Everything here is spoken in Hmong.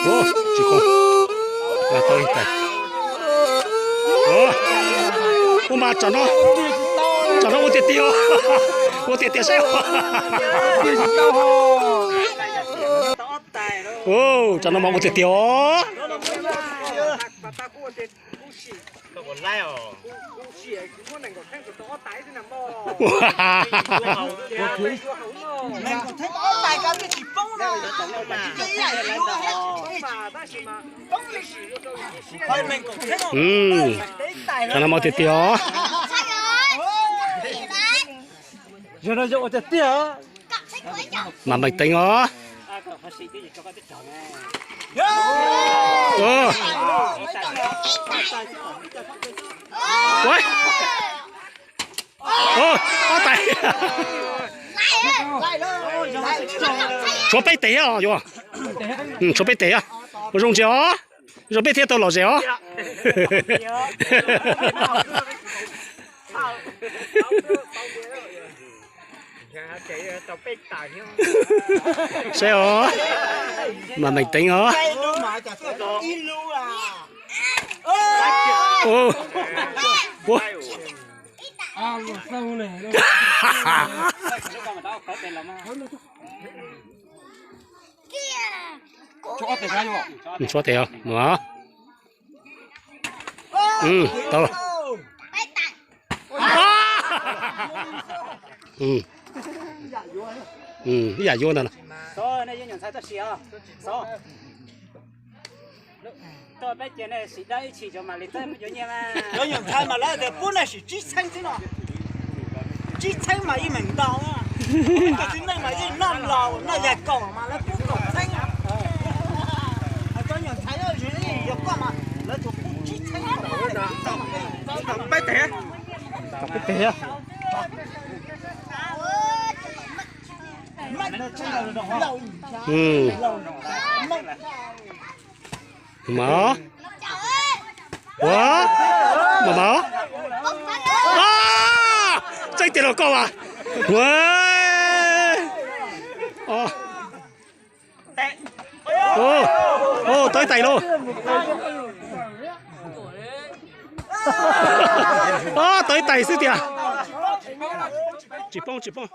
Ua, tsis poob. Ua, ua mas tsam no, tsam no ua tiag tiag, ua tiag tiag saib. Ua, tsam no mas ua tiag tiag os. Tsam no mas tiag tiag os. Mas meem teev os. Ob tais. Tshuav peb tes thiab os. Tshuav peb tes thiab. Ua zoo ntsia os. Zoo peb thiaj tau lom zem os. Saib os, mas meem teev os. Tshuav tes os. Tau lawm. Ib yam yuav ntag. Lawv nyuam ntxhais mas lawv tias pub nej sim tsib txheeb xwb no. Tsib txheeb mas ib meem ntau. Cov txiv neej mas yeej noj laus noj yag kaum mas lawv pub kaum txheeb. Cov nyuam ntxhais yog koj mas lawv tsuas pub tsib txheeb. Peb tes, peb tes. Mas, ua, mas mas, tseeb tiag los koj as. Ua, tau ib tais lauj. Tau ib tais xwb tiag. Tsis poob, tsis poob.